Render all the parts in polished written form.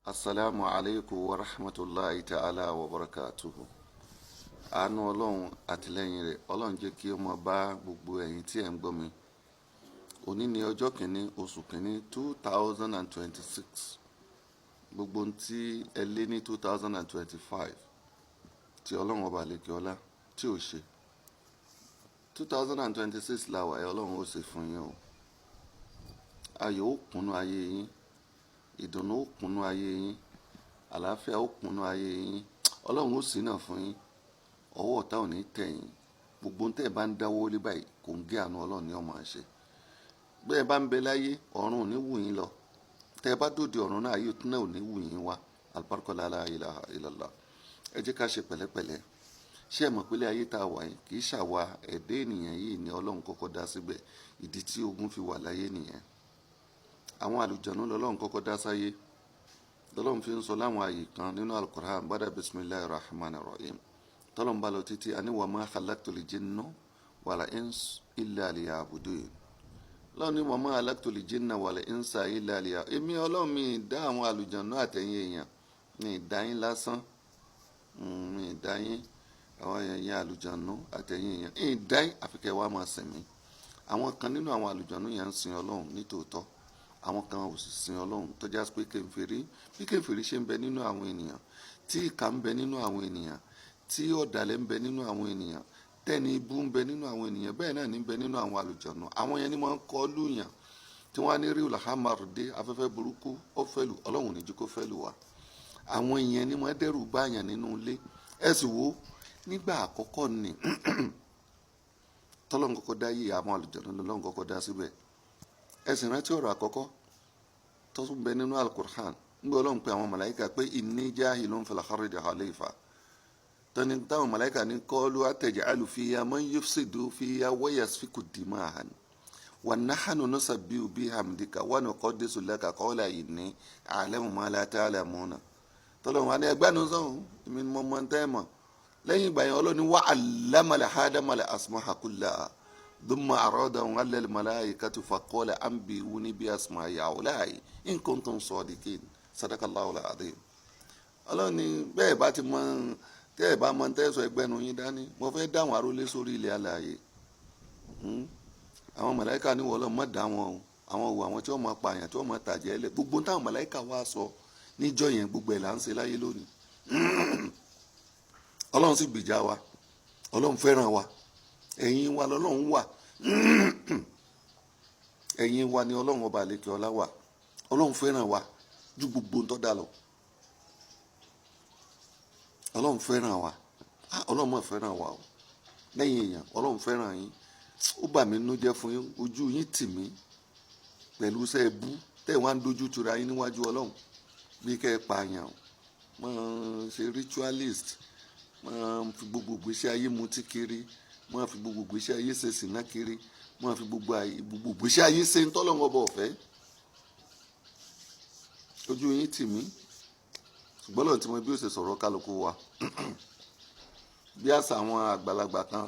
Asalaamu aleykum wa rahmatulahi ta'ala wa barakatuhu. Àánú Ọlọ́run, àtìlẹ́yìn rẹ̀, Ọlọ́run jẹ́ kí ó máa bá gbogbo ẹ̀yin tí ẹ̀ ń gbọ́ mi. Òní ni ọjọ́ kìíní, oṣù kìíní, 2026. Gbogbo ohun tí ẹ lé ní 2025 tí Ọlọ́run ọba àlekè ọlá tí ò ṣe, 2026 la wà ẹ, Ọlọ́run ó ṣe fún yín o. Ayọ̀ ó kúnnú ayé yín, ìdùnnú ó kúnnú ayé yín, àlàáfíà ó kúnnú ayé yín. Ọlọ́run ó ṣínà fún yín, ọwọ́ ọ̀tá ò ní tẹ̀ yín. Gbogbo ohun tẹ́ ẹ bá ń dáwọ́ lé báyìí, kò ń gé àánú Ọlọ́run ní ọmọ ṣe. Bẹ́ẹ̀ bá ń bẹ láyé, ọ̀run ò ní wù yín lọ. Tẹ́ ẹ bá dòde ọ̀run náà, ayé náà ò ní wù yín wá. Alibarika la ilaha illallah. Ẹ jẹ́ ká ṣe pẹ̀lẹ́pẹ̀lẹ́. Ṣé ẹ mọ̀ pé ilé ayé tá a wà yìí, kì í ṣàwa ẹ̀dẹ́ ènìyàn yìí ni Ọlọ́run kọ́kọ́ dá síbẹ̀? Ìdí tí ogun fi wà láyé nìyẹn. Àwọn àlùjànnú lọ́lọ́run kọ́kọ́ dá sáyé. Lọ́lọ́run fi ń sọ láwọn àyè kan nínú Alukur'an, bada bisimilahi rahman rahim, tọ́lọ́run bá lọ títí àní wa ma khalaqtul jinna wal insa illa liya'budun. Lọ́run ní wa ma khalaqtul jinna wal insa illa liya'budun. Èmi Ọlọ́run, mi dá àwọn àlùjànnú àtẹ̀yìn èèyàn, mi dá yín lásán, mi dá yín, àwọn èèyàn àlùjànnú àtẹ̀yìn èèyàn, mi dá yín àfi kẹ́ wá máa sìn mí. Àwọn kan nínú àwọn àlùjànnú yẹn ń sin Ọlọ́run nítòótọ́, àwọn kan ò sì sin Ọlọ́run, tó já sí pé kèfèrí. Bí kèfèrí ṣe ń bẹ nínú àwọn ènìyàn, tí ìkà ń bẹ nínú àwọn ènìyàn, tí ọ̀dàlẹ̀ ń bẹ nínú àwọn ènìyàn, tẹ́ni ibú ń bẹ nínú àwọn ènìyàn, bẹ́ẹ̀ náà ní ń bẹ nínú àwọn àlùjànnú. Àwọn yẹn ni wọ́n ń kọ́ lùyàn tí wọ́n á ní rí ulhamar dé, afẹ́fẹ́ burúkú ó fẹ́ lù. Ọlọ́run ní jí kó fẹ́ lù wá. Àwọn yẹn ni wọ́n dẹ́rù báyàn nínú ilé. Ẹ sì wo nígbà àkọ́kọ́ ni tọ́lọ́run kọ́kọ́ dá yìí, àwọn àlùjànnú lọ́lọ́run kọ́kọ́ dá síbẹ̀. Ẹ sì rántí ọ̀rọ̀ àkọ́kọ́ tó tún bẹ nínú Alukur'an, nígbà Ọlọ́run pe àwọn màláíkà pé inni jahilun fil ardi khalifa, tọ́ni táwọn màláíkà ní qalu ataj'alu fiha man yufsidu fiha wa yasfiku dima'a wa nahnu nusabbihu bihamdika wa nuqaddisu laka qala inni a'lamu ma la ta'lamuna. Tọ́lọ́run wa ní ẹgbẹ́ nu sọ̀hún, èmi ni mo mọ̀ tẹ́ mọ̀. Lẹ́yìn ìgbà yẹn, Ọlọ́run ní wa 'allama al-Adama al-asma'a kullaha thumma 'aradahum 'ala al-mala'ikati faqala anbi'uni bi asma'i ha'ula'i in kuntum sadiqin. Sadaqallahu al-'azim. Ọlọ́run ní bẹ́ẹ̀ bá ti mọ, tẹ́ ẹ̀ bá mọ tẹ́ sọ, ẹgbẹ́ nu yín dání, mo fẹ́ dáhùn arólé sórí ilẹ̀ alààyè. Àwọn màláíkà ní wọ́n lọ́ mọ̀ dá wọn o. Àwọn wo? Àwọn tí wọ́n máa pààyàn, tí wọ́n máa tàjẹ́ lẹ̀. Gbogbo táwọn màláíkà wá sọ níjọ́ yẹn, gbogbo ẹ̀ là ń ṣe láyé lónìí. Ọlọ́run sì gbìjà wa, Ọlọ́run fẹ́ràn wa. Ẹ̀yìn wa lọ́lọ́run wà, ẹ̀yìn wa ni Ọlọ́run ọba àlekè ọlá wà. Ọlọ́run fẹ́ràn wa ju gbogbo ń tọ́ da lọ. Ọlọ́run fẹ́ràn wa. Ọlọ́run mọ̀ fẹ́ràn wa o. Lẹ́yìn èèyàn, Ọlọ́run fẹ́ràn yín. Ó bà mí nínú jẹ́ fún yín, ojú yín tì mí pẹ̀lú iṣẹ́ ẹbú tẹ́ ẹ̀ wá ń dojú tura yín níwájú Ọlọ́run, bí kẹ́ ẹ pààyàn, máa ṣe ritualist, máa fi gbogbo ìgbésí ayé mutí kiri, máa fi gbogbo ìgbésí ayé ṣe sìná kiri, máa fi gbogbo ìgbésí ayé ṣe ń tọ́lọ́run ọba ọ̀fẹ́. Ojú yín tì mí, ṣùgbọ́n lọ́run tí mo bí ó ṣe sọ̀rọ̀ kálukú wa. Bí àṣà àwọn àgbàlagbà kan,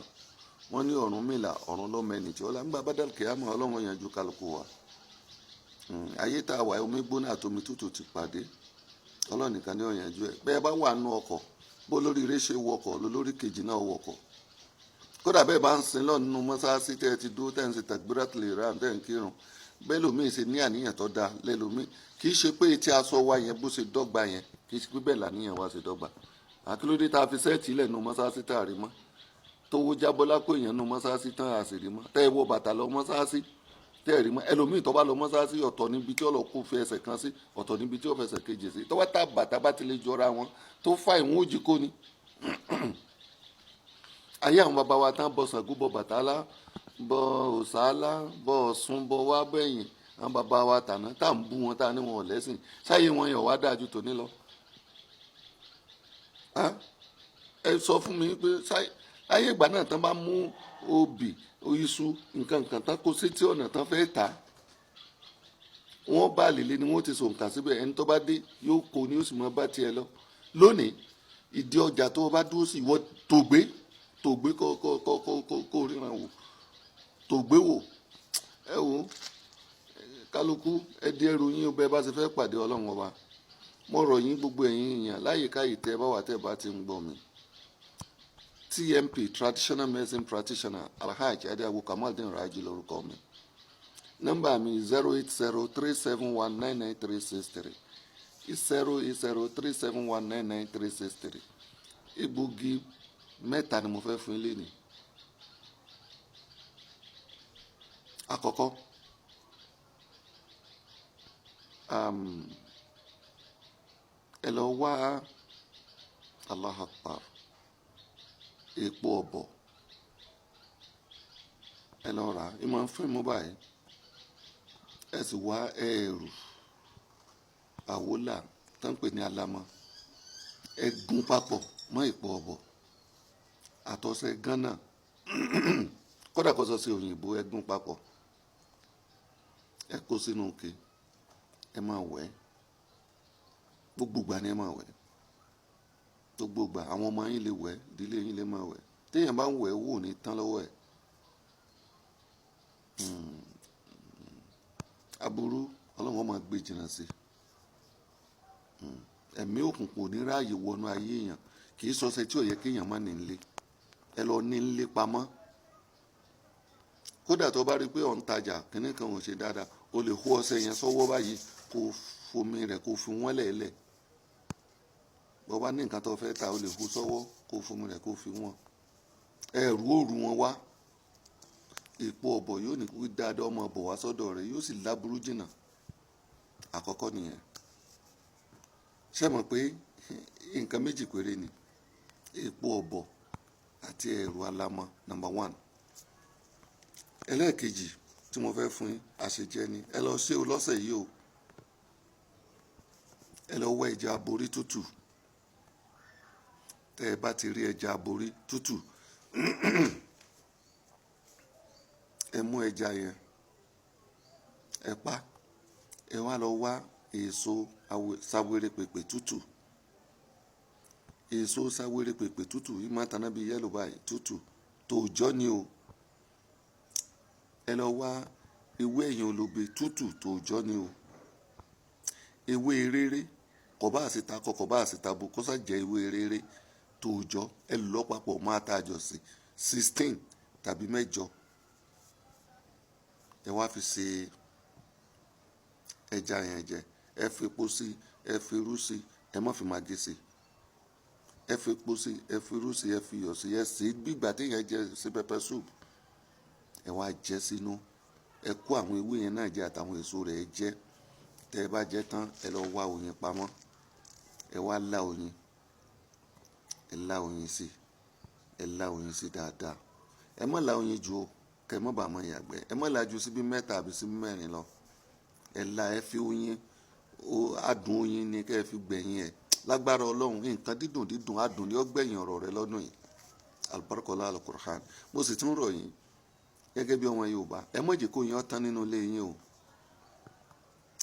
wọ́n ní Ọ̀rúnmìlà, ọ̀run lọ́mọ ẹnì tí ọlá ń gba bádàlù kìámọ̀. Ọlọ́run yanjú kálukú wa. Ayé tá a wà, omi gbóná àti omi tútù ti pàdé. Ọlọ́run nìkan ní ó yanjú ẹ̀. Bẹ́ẹ̀ bá wà nú ọkọ̀, bó lórí eré ṣe wọkọ̀ lórí kejì náà wọkọ̀. Kódà bẹ́ẹ̀ bá ń sin lọ nínú mọ́sáàsì, tẹ́ ẹ ti dúró, tẹ́ ẹ ń ṣe takbiratul ihram, tẹ́ ẹ ń kírun, bẹ́ẹ̀ lómi ṣe ní àníyàn tó dáa lẹ́lòmíì. Kì í ṣe pé tí aṣọ wa yẹn bó ṣe dọ́gba yẹn, kì í ṣe pé bẹ́ẹ̀ làníyàn wa ṣe dọ́gba. Àkílódé tá a fi set ilẹ̀ nínú mọ́sáàsì tá a rí mọ́? Tówó jábọ́ lápò èèyàn nínú mọ́sáàsì tán, a sì rí mọ́. Tẹ́ ẹ wọ bàtà lọ mọ́sáàsì, tẹ́ ẹ rí mọ́. Ẹlòmíì tó bá lọ mọ́sáàsì, ọ̀tọ̀ níbi tí ọlọ́ kó fi ẹsẹ̀ kan sí, ọ̀tọ̀ níbi tí ó fẹsẹ̀ kejì sí. Tó bá tá bàtà bá ti lè jọra wọn tó fà, ìwọ̀n òjì kó ni. Ayé àwọn bàbá wa tán bọ Ṣàngó, bọ Bàtálá, bọ Òṣàlá, bọ Ọ̀ṣun, bọ wá bẹ̀yìn, àwọn bàbá wa tàná tá à ń bú wọn, tá à ní wọn ò lẹ́sìn, sáyé wọn yàn wá dáa ju tòní lọ. Ẹ sọ fún mi pé ayé ìgbà náà, tán bá mú obì, iṣu, nǹkan nǹkan tán kó sétí ọ̀nà tán fẹ́ tà, wọ́n bá lèlé ni wọ́n ti sòǹkà síbẹ̀. Ẹni tó bá dé yóò kó ni, ó sì mọ bá tiẹ̀ lọ. Lónìí, ìdí ọjà tó o bá dúró sí, ìwọ tògbé tògbé kó kó kó kó kó kó ríran wò, tògbé wò. Ẹ wò, kálukú ẹ di ẹrù yín o, bẹ́ẹ̀ bá ṣe fẹ́ pàdé Ọlọ́run ọba. Mo rọ̀ yín, gbogbo ẹ̀yin èèyàn láyìíká yìí, tẹ́ ẹ bá wà, tẹ́ ẹ bá ti ń gbọ́ mi, TMP, traditional medicine practitioner, Alhaji Adéawo Kamaldeen Raji lórúkọ mi. Nọ́mbà mi 08037199363, 08037199363. Egbògi mẹ́ta ni mo fẹ́ fún yín lénìí. Àkọ́kọ́, ẹ lọ wá, Allah Akbar, epo ọ̀bọ̀, ẹ lọ rà á, ẹ máa ń fún ìmú báyìí. Ẹ sì wá ẹ̀rù àwólà tó ń pè ní alamọ, ẹ gún papọ̀ mọ́ èpo ọ̀bọ̀ àtọ̀sẹ̀ Ghana, kódà kó sọ sí òyìnbó, ẹ gún papọ̀, ẹ kó sínú òkè, ẹ máa wẹ̀ gbogbo ìgbà ni. Ẹ máa wẹ̀ gbogbo ìgbà. Àwọn ọmọ yín lè wẹ̀, ìdílé yín lè máa wẹ̀. Téèyàn bá ń wẹ̀ wò ní tán lọ́wọ́ ẹ̀. Aburú, Ọlọ́run máa gbé jìnnà sí. Ẹ̀mí òkùnkùn ò ní ráàyè wọnú ayé èèyàn. Kì í sọsẹ tí ò yẹ kéèyàn má ní nílé. Ẹ lọ ní nílé pamọ́. Kódà tó bá rí i pé ọ̀ ń tajà, kínní kan ò ṣe dáadáa, o lè hó ọṣẹ yẹn sọ́wọ́ báyìí, kó fomi rẹ̀, kó fi wọ́n lẹ̀lẹ̀. Bó bá ní nǹkan tó fẹ́ ta, o lè hó sọ́wọ́, kó fomi rẹ̀, kó fi wọ́n. Ẹ̀rù òru wọn wá. Èpo ọ̀bọ̀ yóò ní kó dáadáa ọmọ bọ̀ wá sọ́dọ̀ rẹ̀, yóò sì láburú jìnnà. Àkọ́kọ́ nìyẹn. Ṣé mọ̀ pé nǹkan méjì péré ni? Èpo ọ̀bọ̀ àti ẹ̀rù alamọ, number one. Ẹlẹ́ẹ̀kejì tí mo fẹ́ fún yín, àṣejẹ ni. Ẹ lọ ṣe o lọ́sẹ̀ yìí o. Ẹ lọ wá ẹja aborí tútù. Tẹ́ ẹ bá ti rí ẹja aborí tútù, ẹ mú ẹja yẹn, ẹ pa, ẹ wá lọ wá èso sáwéré pèpè tútù. Èso sáwéré pèpè tútù yìí máa taná bíi yellow báyìí, tútù tòòjọ́ ni o. Ẹ lọ wá ewé ẹ̀yìn olóbe tútù tòòjọ́ ni o. Ewé rere, kò bá àsìta kọ, kò bá àsìta bo, kó sá jẹ́ ewé rere tòòjọ́. Ẹ lọ papọ̀ máa ta àjọsí 16 tàbí mẹ́jọ. Ẹ wá fi ṣe ẹja yẹn jẹ. Ẹ fi epo sí, ẹ fi irú sí, ẹ má fi magí sí. Ẹ fi epo sí, ẹ fi irú sí, ẹ fi iyọ̀ sí, ẹ sè é bí ìgbà téèyàn jẹ sí pepper soup. Ẹ wá jẹ sínú. Ẹ kó àwọn ewé yẹn náà jẹ àtàwọn èso rẹ̀, ẹ jẹ. Tẹ ẹ bá jẹ tán, ẹ lọ wá oyin pamọ́. Ẹ wá lá oyin, ẹ lá oyin sí, ẹ lá oyin sí dáadáa. Ẹ má lá oyin jù o, kẹ má bàa máa yàgbẹ́. Ẹ má lá ju síbí mẹ́ta àbí síbí mẹ́rin lọ. Ẹ lá, ẹ fi oyin, adùn oyin ni kẹ́ ẹ fi gbẹ̀yìn ẹ̀. Lágbára Ọlọ́run, nǹkan dídùn dídùn, adùn ni ó gbẹ̀yìn ọ̀rọ̀ rẹ lọ́dún yìí. Alibarikola alukur'an. Mo sì tún rọ̀ yín gẹ́gẹ́ bí ọmọ Yorùbá, ẹ má jẹ́ kó oyin ó tán nínú ilé yín o.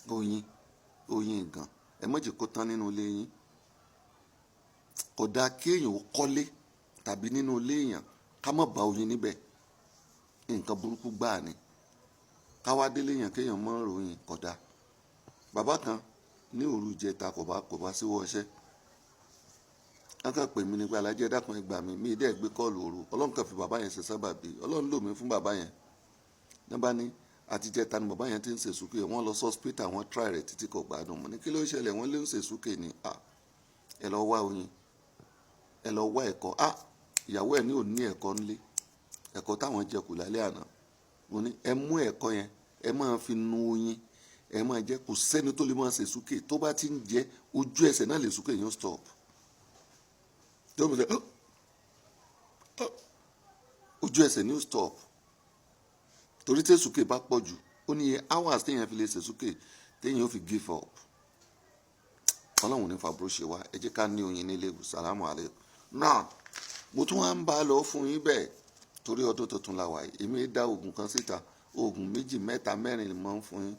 Oyin, oyin gan, ẹ má jẹ́ kó tán nínú ilé yín. Kò dáa kí èèyàn ó kọ́lé tàbí nínú ilé èèyàn ká má bá oyin níbẹ̀. Nǹkan burúkú gbáà ni. Ká wá délé èèyàn kéèyàn má ròyìn, kò dáa. Bàbá kan ní òru ìjẹta kò bá síwọ́ iṣẹ́. Wọ́n kàn pè mí nípa, "Alájẹ, dákun, ẹ gbà mí." Mi dẹ́ gbé call òru. Ọlọ́run kàn fi bàbá yẹn ṣe sábàbí. Ọlọ́run lò mí fún bàbá yẹn. Ní bá ní àtijẹ́ta ni bàbá yẹn ti ń ṣe súkè. Wọ́n lọ hospital, wọ́n try rẹ̀ títí, kò gbádùn. Mo ní kí ló ṣẹlẹ̀? Wọ́n lé ń ṣe súkè ni. À, ẹ lọ wá oyin, ẹ lọ wá ẹ̀kọ. À, ìyàwó ẹ̀ ní ò ní ẹ̀kọ ńlé, ẹ̀kọ táwọn jẹ kù lálẹ́ àná. Mo ní ẹ mú ẹ̀kọ yẹn, ẹ máa fi nu oyin, ẹ máa jẹ. Kò sẹ́ni tó lè máa ṣe súkè. Tó bá ti ń jẹ, ojú ẹsẹ̀ náà lè súkè yẹn stop. Tó bá ṣe ojú ẹsẹ̀ ní ó stop, torí tí èsùkè bá pọ̀ jù, ó ní iye hours téèyàn fi lè ṣe súkè téèyàn ó fi give up. Ọlọ́run ní fàbúrò ṣe wá. Ẹ jẹ́ ká ní oyin nílé. Sàlámù alaykum. Náà mo tún wá ń bá a lọ fún yín bẹ́ẹ̀, torí ọdún tuntun la wà yìí. Èmi dá oògùn kan síta, oògùn méjì, mẹ́ta, mẹ́rin ni mo ń fún yín.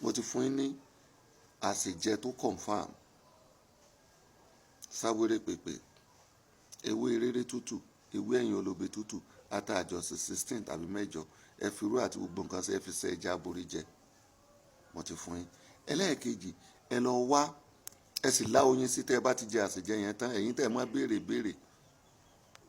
Mo ti fún yín ní àsèjẹ tó confam, sáwéré pèpè, ewé rere tútù, ewé ẹ̀yìn olóbe tútù, ata àjọsìn 16 tàbí mẹ́jọ, ẹ fi irú àti gbogbo nǹkan sí, ẹ fi ṣe ẹja aborí jẹ. Mo ti fún yín. Ẹlẹ́ẹ̀kejì, ẹ lọ wá Ẹ sì lá oyin sí tẹ́ ẹ bá ti jẹ àsèjẹ yẹn tán. Ẹ̀yin tẹ́ ẹ má béèrè béèrè,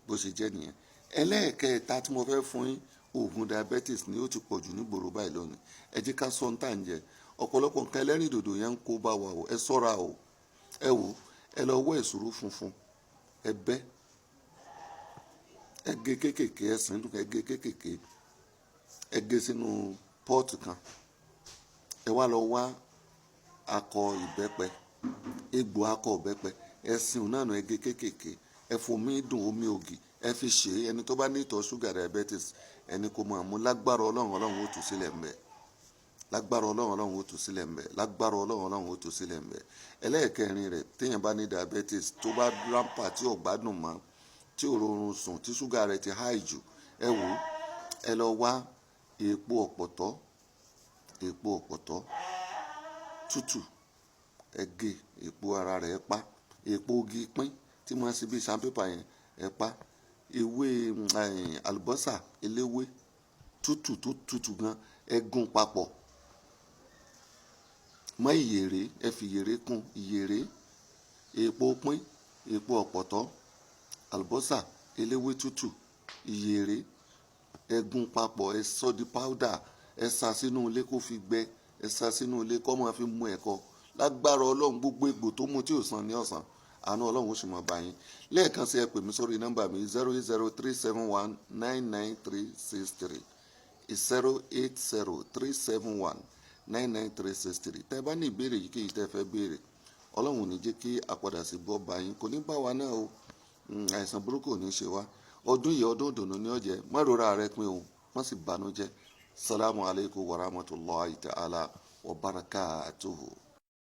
bó ṣe jẹ́ nìyẹn. Ẹlẹ́ẹ̀kẹta tí mo fẹ́ fún yín, oògùn diabetes ni. Ó ti pọ̀ jù nígboro báyìí lónìí. Ẹ jẹ́ ká sọ ń tà ń jẹ. Ọ̀pọ̀lọpọ̀ nǹkan ẹlẹ́rìndòdò yẹn ń kó bá wa o. Ẹ ṣọ́ra o. Ẹ wò, ẹ lọ wọ́ èsúrú funfun, ẹ bẹ́, ẹ gé kéékèèké, ẹ sìn dùn, ẹ gé kéékèèké, ẹ gé sínú pot kan. Ẹ wá lọ wá akọ ìbẹ́pẹ, egbò akọ ìbẹ́pẹ, ẹ sin òun náà nù, ẹ gé kéékèèké, ẹ fomi dùn, omi ògì, ẹ fi ṣe é. Ẹni tó bá ní ìtọ̀ ṣúgà, diabetes, ẹni kò mọ̀ mú. Lágbára Ọlọ́run, Ọlọ́run ó tú sílẹ̀ ń bẹ̀. Lágbára Ọlọ́run, Ọlọ́run ó tú sílẹ̀ ń bẹ̀. Lágbára Ọlọ́run, Ọlọ́run ó tú sílẹ̀ ń bẹ̀. Ẹlẹ́ẹ̀kẹrin rẹ̀, téèyàn bá ní diabetes tó bá rampant, tí ò gbádùn mọ́, tí ò rọrùn sùn, tí ṣúgà rẹ̀ ti high jù, ẹ wò ó, ẹ lọ wá èèpo ọ̀pọ̀tọ́, èèpo ọ̀pọ̀tọ́ tútù, ẹ gé èèpo ara rẹ̀, ẹ pa èèpo igi pín tí wọ́n ṣe bí sandpaper yẹn, ẹ pa ewé àlùbọ́sà eléwé tútù tó tútù gan, ẹ gún papọ̀ mọ́ ìyèré, ẹ fi ìyèré kún. Ìyèré, èèpo pín, èèpo ọ̀pọ̀tọ́, àlùbọ́sà eléwé tútù, ìyèré, ẹ gún papọ̀, ẹ sọ di powder, ẹ sá sínú ilé kó fi gbẹ, ẹ sá sínú ilé kó máa fi mú ẹ̀kọ. Lágbára Ọlọ́run, gbogbo egbò tó mú tí ò san ní ọ̀sán, àánú Ọlọ́run ó sì mọ̀ bá yín. Lẹ́ẹ̀kan sí, ẹ pè mí sórí nọ́mbà mi, 08037199363, 08037199363. Tẹ́ ẹ bá ní ìbéèrè yìí kéyìí tẹ́ ẹ fẹ́ béèrè, Ọlọ́run ò ní jẹ́ kí àpadà sí bọ́ bá yín, kò ní bá wa náà o. Àìsàn burúkú ò ní ṣe wá. Ọdún yìí, ọdún ìdùnnú ní ó jẹ́. Má rora rẹ pin o, má sì bànújẹ́. Salamu alaykum wa rahmatulahi ta'ala wa barakatuhu.